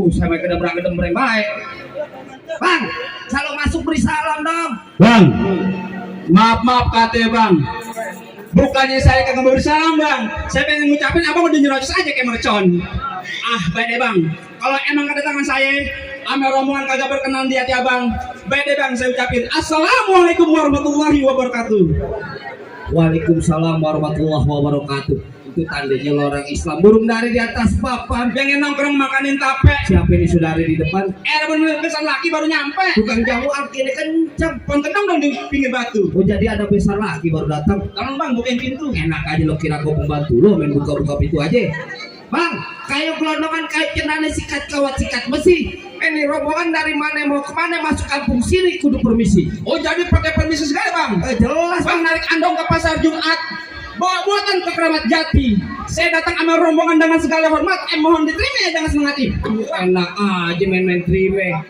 Saya kena berang baik. Bang, kalau masuk beri salam dong. Bang, maaf kata bang. Bukannya saya kagak beri salam bang. Saya pengen ngucapin abang udah nyerocos aja kayak mercon. Baik deh bang. Kalau emang kedatangan saya ame rombongan kagak berkenan di hati abang, baik deh bang, saya ucapin assalamualaikum warahmatullahi wabarakatuh. Waalaikumsalam warahmatullahi wabarakatuh. Itu tandanya lo orang Islam. Burung dari di atas papan. Pengen nongkrong makanin tape. Siapa ini saudari di depan? Bener besar laki baru nyampe. Bukan jauh, akhirnya kencang. Pentenang dong di pinggir batu. Oh jadi ada besar laki baru datang. Tolong bang bukain pintu. Enak aja lo kira gue pembantu lo main buka-buka pintu aja. Bang, kayak gelondongan kayak cenane sikat kawat sikat besi. Ini rombongan dari mana mau kemana masuk kampung sini kudu permisi. Oh jadi pakai permisi segala bang? Jelas bang. Narik andong ke pasar Jumat, bawa buatan ke Keramat Jati. Saya datang sama rombongan dengan segala hormat. Mohon diterima ya dengan senang hati. Enak aja main-main terima.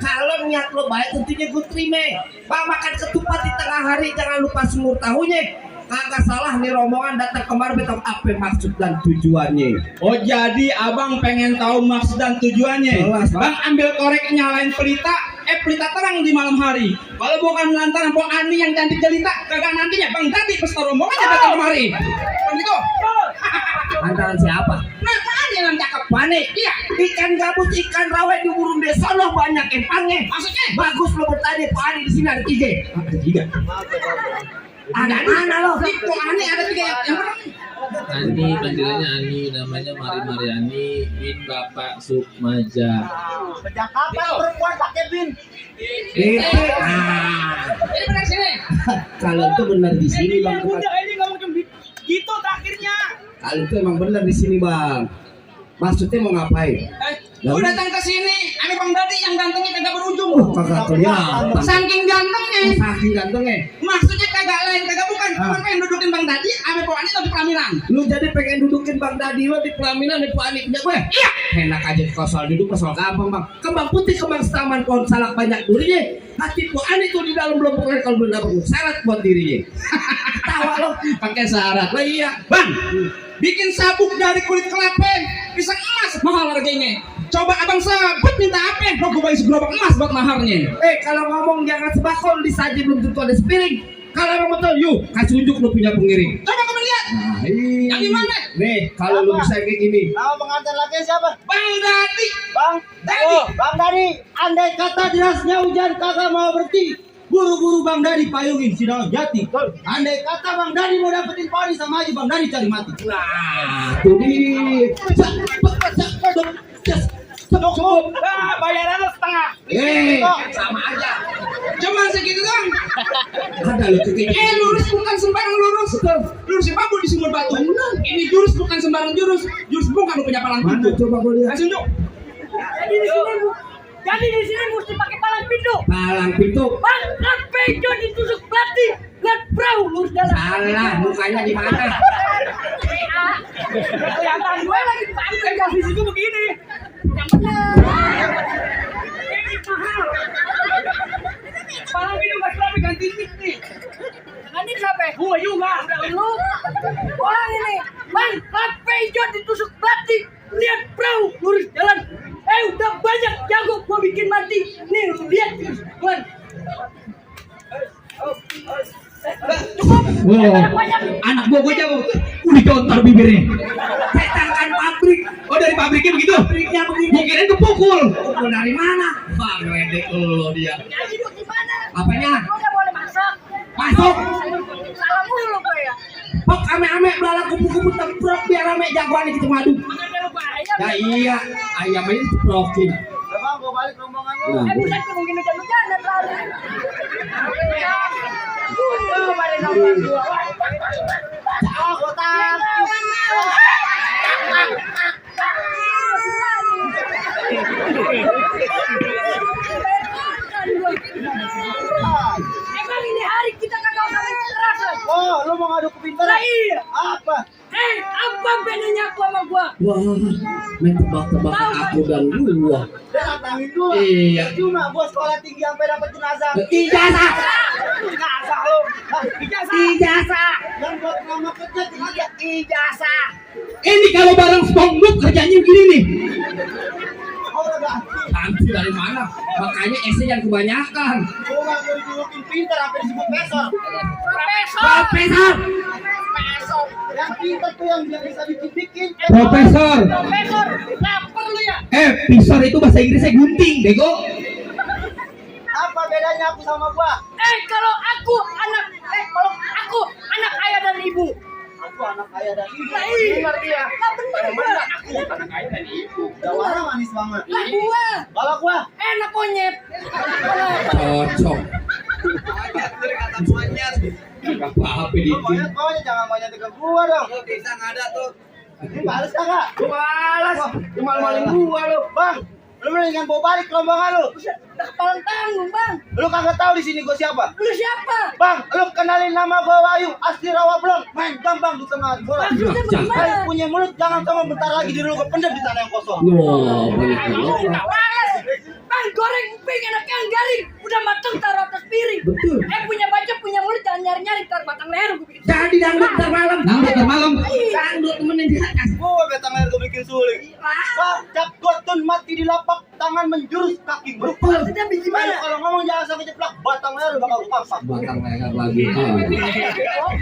Kalau niat lo baik tentunya gue terima. Bang makan ketupat di tengah hari jangan lupa semur tahunya. Kagak salah nih rombongan datang kemarin betul apa maksud dan tujuannya. Oh jadi abang pengen tahu maksud dan tujuannya. Jelas, bang ambil korek nyalain pelita. Pelita terang di malam hari. Kalau bukan lantaran Pok Ani yang cantik jelita, kagak nantinya bang tadi peserta rombongan datang kemari. Bang gitu. Antara siapa? Nah kan yang cakep. Panik. Iya. Ikan gabus, ikan rawe di burung desa lo banyak empangnya. Maksudnya? Bagus lo bertanya Pak Ani di sini ada 3. Ada 3. Ada mana lo? Pok Ani ada 3 yang mana? Ani, panggilannya Ani, namanya Mariani bin Bapak Sukmaja. Sejak kapan perempuan pakai bin? Itu. Ini benar sini. Kalau itu benar di sini bang. Ini nggak mungkin gitu terakhirnya. Kalau itu emang benar di sini bang. Maksudnya mau ngapain? Gua datang ke sini, ada Bang Dadi yang gantengnya kagak berujung. Kagak kelihatan. Saking gantengnya. Saking gantengnya. Maksudnya kagak lain, kagak bukan. Cuma pengen dudukin Bang Dadi, ame Pok Ani di pelaminan. Lu jadi pengen dudukin Bang Dadi lo di pelaminan di Pak Ani punya gue? Iya. Enak aja kau soal duduk soal gampang bang. Kembang putih kembang setaman pohon salak banyak durinya. Hati Pak Ani tuh di dalam belum pernah kalau belum dapat syarat buat dirinya. Tawa lo Pakai syarat. lah iya. Bang, bikin sabuk dari kulit kelapa, pisang emas mahal harganya. Coba abang sabut minta apa? Mau gue bagi segerobak emas buat maharnya. Kalau ngomong jangan sebakol disaji belum tentu ada sepiring. Kalau emang betul, yuk kasih unjuk lu punya pengiring. Coba kamu lihat. Yang di mana? Nih, kalau lu bisa kayak gini. Nama pengantin laki siapa? Bang Dadi. Bang Dadi. Oh, Bang Dadi. Andai kata derasnya hujan kagak mau berhenti, buru-buru Bang Dadi payungin si daun jati. Andai kata Bang Dadi mau dapetin poni sama aja Bang Dadi cari mati. Nah, tuh di. Cukup. Bayaran lo setengah. Sama aja. Cuman segitu doang. Ada lu kayak gini. Lurus bukan sembarang lurus. Lurus bambu di sumur batu. Ini jurus bukan sembarang jurus. Jurus bukan lu punya palang Mana pintu. coba gue lihat. Kasih unjuk. Jadi di sini mesti pakai palang pintu. Palang pintu. Bang, sampai John ditusuk pelatih, lihat perahu lurus jalan. Salah, mukanya di mana? Kelihatan gue lagi dipakai gas di situ begini. Yang benar. Ini mahal. Palang pintu nggak selama ganti mic nih. Ganti siapa? Gue juga. Udah lu. Orang ini, Bang, sampai John ditusuk pelatih, lihat perahu lurus jalan. Udah banyak jago gua bikin mati. Nih lu lihat Tuan. Cukup. Anak gua jago. Udah contor bibirnya. Cetakan pabrik. Oh dari pabriknya begitu? Pabriknya begini. Gua kirain kepukul. Pukul dari mana? Bang, ledek lo dia. Jadi lu gimana? Apanya? Lu udah boleh masak. Masuk. Salam mulu gue ya. Pok ame-ame belalang kupu-kupu temprok biar ame jagoan kita madu. Makanya lu bayar. Ya iya, ayam ini diprokin. Bang, gua balik rombongan lu. Nah, Bukan mungkin hujan-hujanan lalu. Lu balik nomor 2. Oh, gua takut. Emang ini hari kita kagak usah main kekerasan. Oh, lu mau ngadu kepintaran? Lah iya. Apa? Apa bedanya aku sama gua? wah, main tebak-tebakan aku dan gua. Dia nantangin gua. Iya. Cuma gua sekolah tinggi sampai dapet jenazah. Ijazah. Jenazah lu. Ijazah. Yang buat nama kerja ada. Ijazah. Ini kalau bareng SpongeBob kerjanya begini nih. Oh, udah ganti. Nanti dari mana? Makanya esnya yang kebanyakan. Gua nggak mau dijulukin pintar, apa disebut profesor. Profesor. Profesor. Yang pintar tuh yang dia bisa bikin-bikin. Profesor. Profesor. Lapar lu ya. Pisor itu bahasa Inggrisnya gunting, bego. Apa bedanya aku sama gua? Kalau aku anak ayah dan ibu. Aku anak ayah dan ibu. Nah, iya. Benar dia. Lah bener gua. Aku anak ayah dan ibu. Jawara manis banget. Lah gua. Kalau gua, Enak monyet. Cocok. Gak apa-apa lu dikit. maunya jangan maunya ke gua dong. Bisa nggak ada tuh. Ini balas kagak? Balas. Cuma maling gua lu. Bang, lu mendingan bawa balik rombongan lu. Udah kepala tanggung, Bang. Lu kagak tahu di sini gua siapa? Lu siapa? Bang, lu kenalin nama gua Wahyu, asli Rawablong. Main gampang di tengah bola. Maksudnya Jangan. bagaimana? Punya mulut jangan sama bentar lagi di lu gua pendem di tanah yang kosong. Wah, banyak banget. Udah males. Bang, goreng emping enak yang garing. Udah mateng taruh atas piring. Betul. Punya baca, punya mulut, jangan nyari-nyari tar batang leher gua bikin. Jadi dangdut ntar malam. Nambah malam. Dangdut temenin di atas. Gua betang air gua bikin suling. Bang, jak gotun mati di lapak, tangan menjurus kaki berupul. Maksudnya bagaimana? Kalau ngomong jangan sampai jeplak, batang leher lu bakal papak. Batang leher lagi.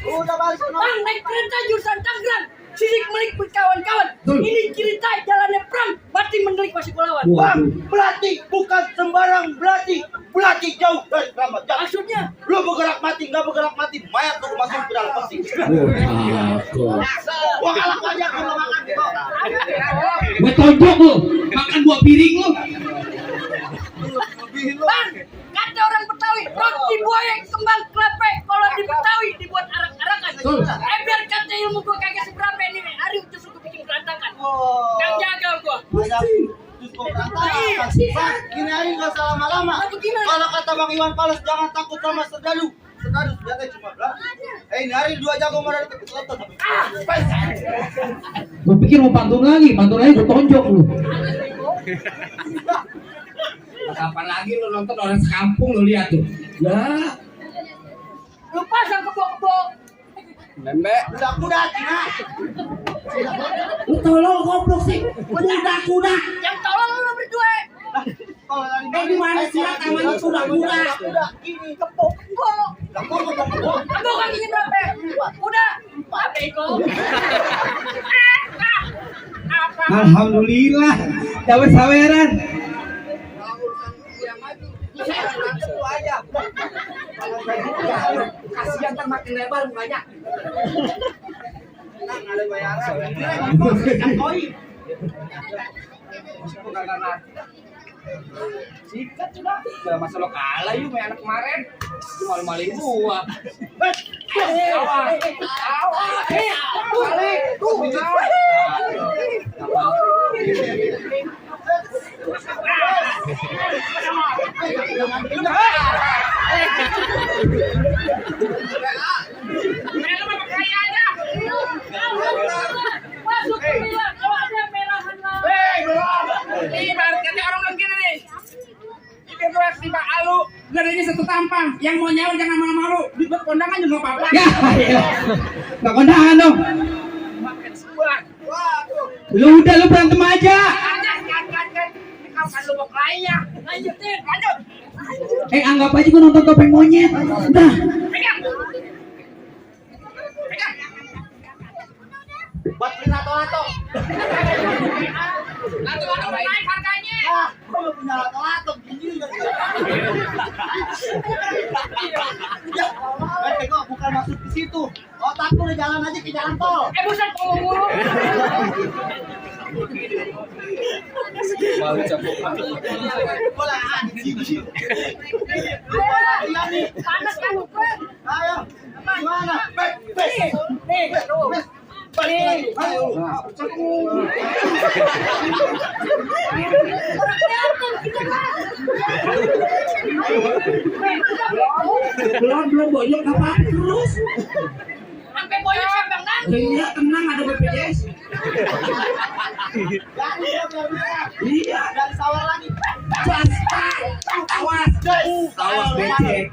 Udah balik sono. Bang, naik kereta jurusan Tangerang. Sidik melik kawan-kawan. Betul. Ini cerita jalannya perang. Mati menelik masih kulawan. Bang, belati bukan sembarang belati. Belati jauh dari keramat. Jangan. Maksudnya? Lu bergerak mati, nggak bergerak mati, mayat lu masuk ke dalam peti. Takut. Gua kalah aja kalau makan gitu. Gue tonjok lu. Makan 2 piring lu. Bang, kata orang Betawi, roti buaya kembang klepe. Kalau di Betawi dibuat arak-arakan. Betul. Biar kata ilmu gua kagak seberapa ini. Hari justru gua bikin berantakan. Oh. Yang jaga gua. Ada justru berantakan. Bang, gini aja nggak usah lama-lama. Apa gimana? Kalau kata Bang Iwan Fals jangan takut sama serdadu. Serdadu senjatanya cuma belah. Ini hari 2 jago mau dari tepi selatan. Gue pikir mau pantun lagi gue tonjok lu. Kapan lagi lu nonton orang sekampung lu lihat tuh. Ya. Lu pasang kebo-kebo. Bembek. Kuda-kuda Cina. Lu tolol goblok sih. Kuda-kuda. Yang tolong lu berdua. Kalau dari Di mana sih namanya kuda-kuda? Kuda ini Kebo-kebo. kebo. Kebo kakinya berapa? Udah. Apa itu? Apa? Alhamdulillah. Dapat saweran. Kasihan kan makin lebar mukanya. Tenang, ada bayaran. Sikat sudah. Gak masa lo kalah yuk main anak kemarin. Lu malu-maluin gua. Awas. Awas. Balik. Tuh. Masuk ke bilang kalau ada merahan lah. Ini baru kata orang begini nih. Ini gue tiba alu. Gadanya satu tampang. Yang mau nyawa jangan malu-malu. Dibuat kondangan juga apa-apa. Ya, nggak kondangan dong. Makan sebuah. Lu udah lu berantem aja. Kan. Ini kapan lu mau lainnya? Lanjutin. Lanjut. Anggap aja gua nonton Topeng Monyet. Udah. Pegang. Pegang. Buat beli lato-lato. Lato-lato naik harganya. Ah, gua nggak punya lato-lato gini. Ya, kok bukan masuk ke situ. Otakku udah jalan aja ke jalan tol. Buset ngomong mulu. Bola anjing. Iya nih. Panas kan gue. Ayo. Gimana? Nih, tuh. Nih. Ayo. Orang kelihatan kita kan. Belum bonyok apa terus. Sampai boyok sampai nangis. Iya tenang ada BPJS. Iya. Dan sawar lagi. Awas. Awas becek.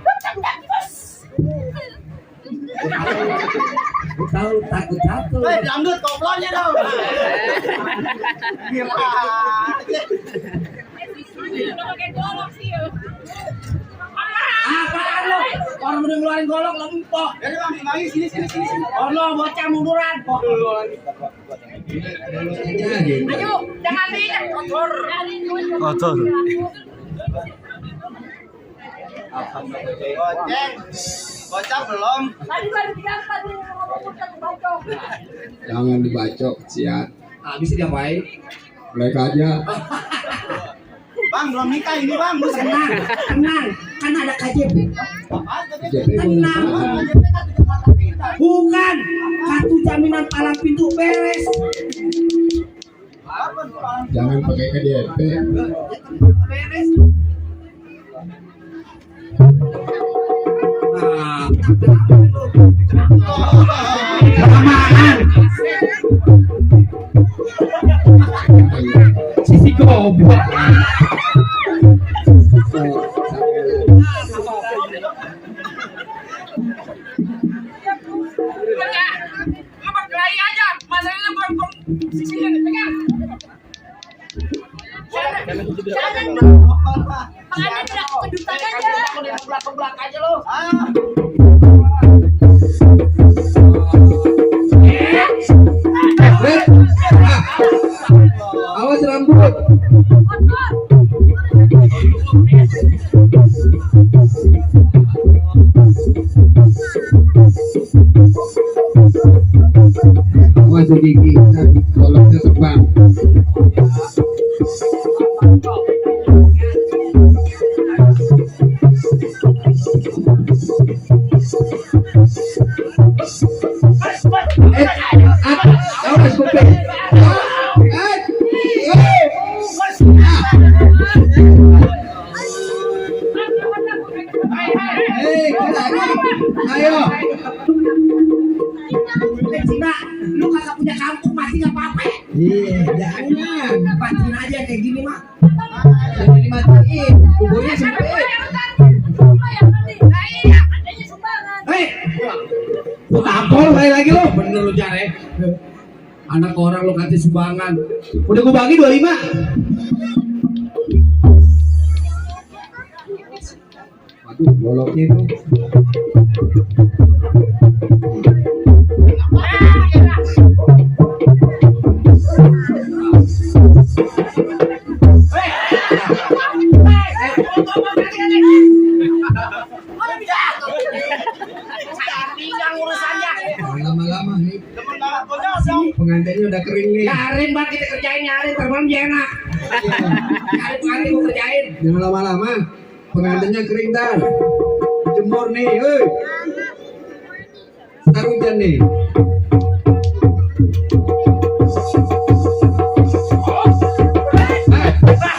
tahu takut jatuh. Dangdut koplonya dong. Gila. Apaan lo? Orang udah ngeluarin golok lo empok. Jadi bang, lagi sini. Oh lo bocah munduran. Ayo, jangan diinjak kotor. Kotor. Bocah belum. Tadi baru diangkat nih ngomong satu bacok. Jangan dibacok, siat. Habis diapain? Mereka aja. Bang, belum nikah ini bang. Lu Tenang, kan ada KJP. Tenang. Bukan, kartu jaminan palang pintu beres. Jangan pakai KDP. Beres. Nah, kelamaan. Sisi goblok. Lu berkelahi aja, masalahnya bukan sisi ini, pegang. Jangan dong. Makanya tidak kedutan aja. Belak aja lo. Awas rambut. Awas gigi, tadi koloknya terbang. Awas kuping. Ayo. Cina, lu kagak punya kampung mati nggak apa-apa. Iya, jangan. Patin aja kayak gini mah. Jangan dimatiin. Kuburnya sempit. Hei, lu tampol kayak lagi lo. Bener lu jare. Anak orang lu kasih sumbangan. Udah gue bagi 25. Waduh, boloknya itu. Lama-lama nih. Pengantinnya udah kering nih. Nyarin bang kita kerjain nyarin terbang dia enak. Nyarin pengantin gua kerjain. Jangan lama-lama. Pengantinnya kering tar. Jemur nih, Ntar hujan nih.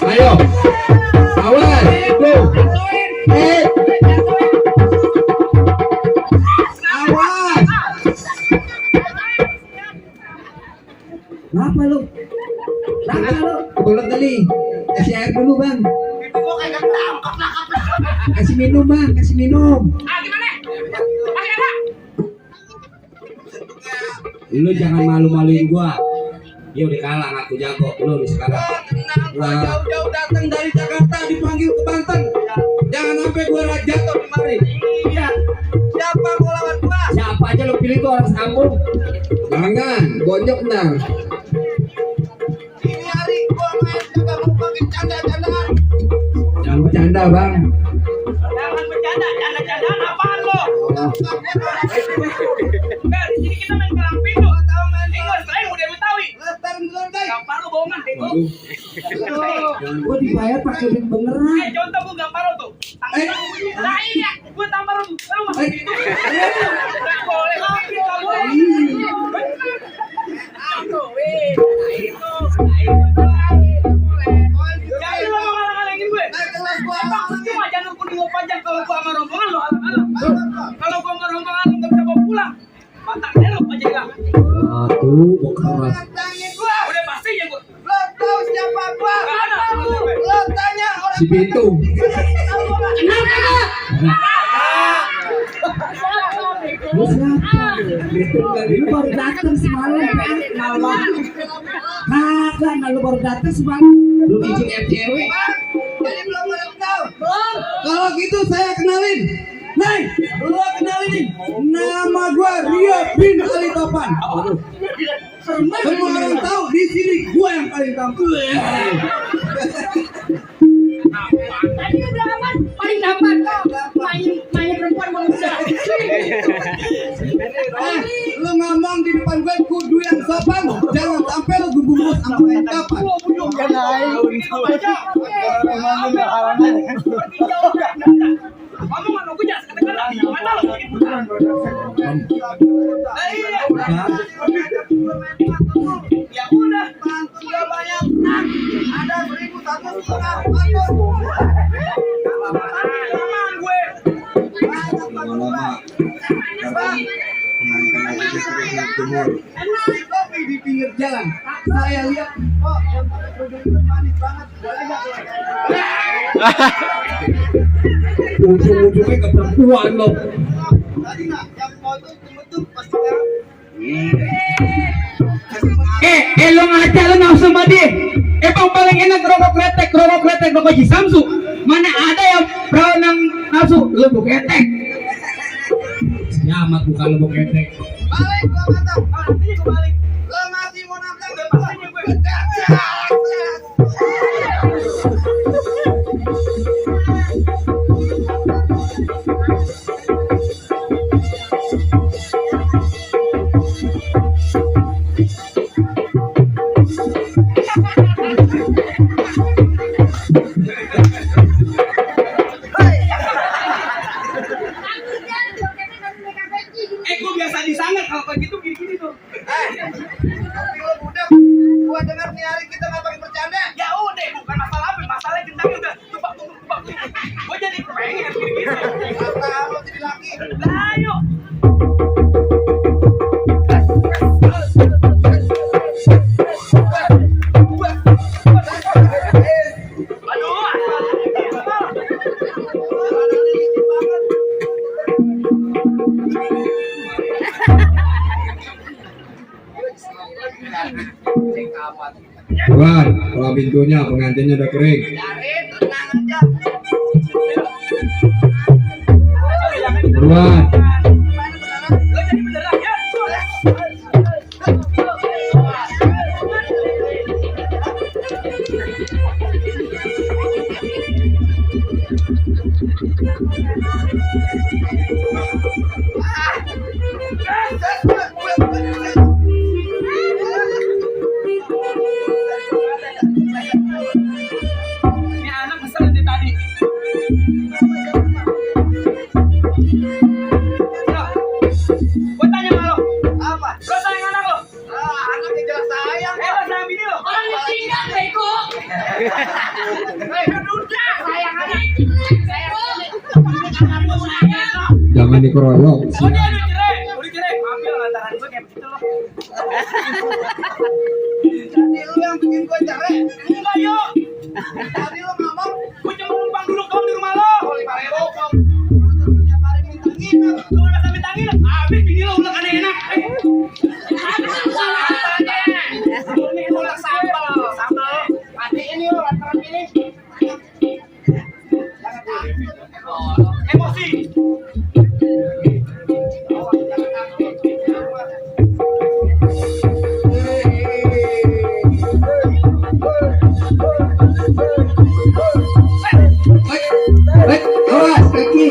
Ayo. Awas. Tuh. Awas. Kenapa lu? Kenapa lu? Kebelet kali. Kasih air dulu, Bang. Gua kayak ketangkap. Kasih minum, Bang. Kasih minum. Gimana? Masih ada? Lu jangan malu-maluin gua. Dia udah kalah ngaku jago. Lu nih sekarang. Lah, jauh-jauh datang dari Jakarta dipanggil ke Banten. Jangan sampai gua jatuh kemari. Iya. Siapa mau lawan gua? Siapa aja lu pilih tuh orang sekampung. Jangan, bonyok ntar. Ini hari gua main kagak mau pakai canda-candaan. Jangan bercanda, Bang. Jangan bercanda, canda-candaan apaan lo? Di sini kita main kelang pintu. Ingat, selain udah Betawi. Gampar lo bohongan, bego. Gua dibayar pakai duit beneran. Contoh gua gampar lo tuh. Nah iya, gua tampar lo. Lu masih gitu. Nggak boleh, nggak boleh. Jangan lo ngalang-ngalangin gue. Emang cuma jangan kuning lo panjang kalau gua sama rombongan lo alang-alang. Kalau gua sama rombongan lo nggak bisa bawa pulang. Matangnya lo aja hilang. Aduh, gua keras. Udah pasti ya gua. Lo tahu siapa gua? Nggak ada. Lo tanya orang Si Bitung. Lu siapa? Lu baru datang semalam kan? Kagak, lu baru datang semalam. Lu izin RCW. Jadi belum ada kenal. Belum. Kalau gitu saya kenalin. Neng, lu kenalin. Nama gua Rio bin Ali Topan. Semua orang tahu di sini gua yang paling tampan. Tadi udah aman, paling dapat kok. Main perempuan manusia. Lu ngomong di depan gue kudu yang sopan, jangan sampai lu gebungkus sama kayak kapan. Ngomong sama gue jangan kata-kata di mana lo ini putaran. Ya udah, tiga banyak menang. Ada 1.100 setengah Aman gue. Kopi di pinggir jalan. Saya lihat, oh, yang kerudung itu manis banget. Boleh nggak Ujung-ujungnya ke perempuan lo. tadi nggak yang mau tuh kebetul pas sekarang. Lo ngaca lo nafsu sama dia. Emang paling enak rokok kretek, rokok Ji Samsu. Mana ada yang perawan yang nafsu, lo bu kretek. Nyamat bukan lu ketek. Balik gua mantap. Nanti gua balik. Lo masih mau nantang udah pastinya gue. Gue biasa disangat kalau kayak gitu gini-gini tuh. Tapi lo budak. Gua dengar nih hari kita nggak pakai bercanda. Ya udah, bukan masalah apa, masalah gendangnya udah tebak. Gue jadi pengen gitu. Kata lo jadi laki. Lah, ayo. Tuan, kalau pintunya pengantinnya udah kering. Tuan, Lo jadi beneran ya. Ini anak kesel dari tadi. Gue tanya sama lo, Apa? lo sayang anak lo? Anaknya jelas sayang. Lo sayang bini lo? Orang ditinggal bego. Udah, sayang anak. jangan dikeroyok. Oh dia udah cerai, ambil lantaran gue kayak begitu lo. Jadi lu yang bikin gua cerai. Enggak yuk, Tadi lu ngomong gue cuma numpang duduk doang di rumah lo. 5.000 kok. Tiap hari minta nginep. Lo udah sampai tangan, habis bini lo udah kan enak. Ini udah sambal. Matiin yuk lantaran ini. Emosi. Awas kaki.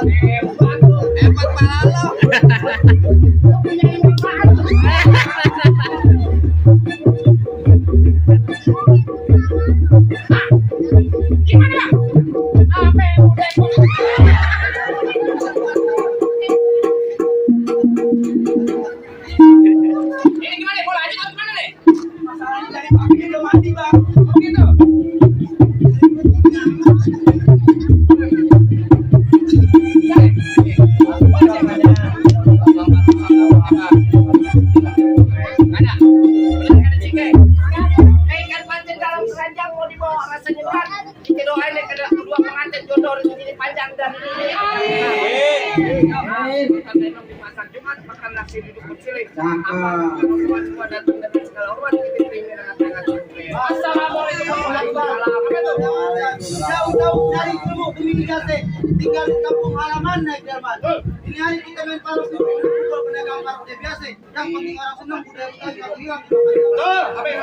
Ya. Ini gimana? Bola aja atau gimana nih? Masalahnya dari pagi udah mati bang. Begitu. Ada. Ada cike. Ikan pancing dalam keranjang mau dibawa rasanya kan. Kita doain deh kedua pengantin jodoh rezeki panjang dan dimasak Jumat makan nasi duduk bersiling. Semua datang dengan segala hormat kita terima dengan tangan terbuka. Assalamualaikum warahmatullahi wabarakatuh. Jauh-jauh dari ilmu demi dikasih tinggal di kampung halaman naik delman. Ini hari kita main palu pukul pedagang paru dia biasa. Yang penting orang senang budaya kita nggak hilang. Betul. Amin.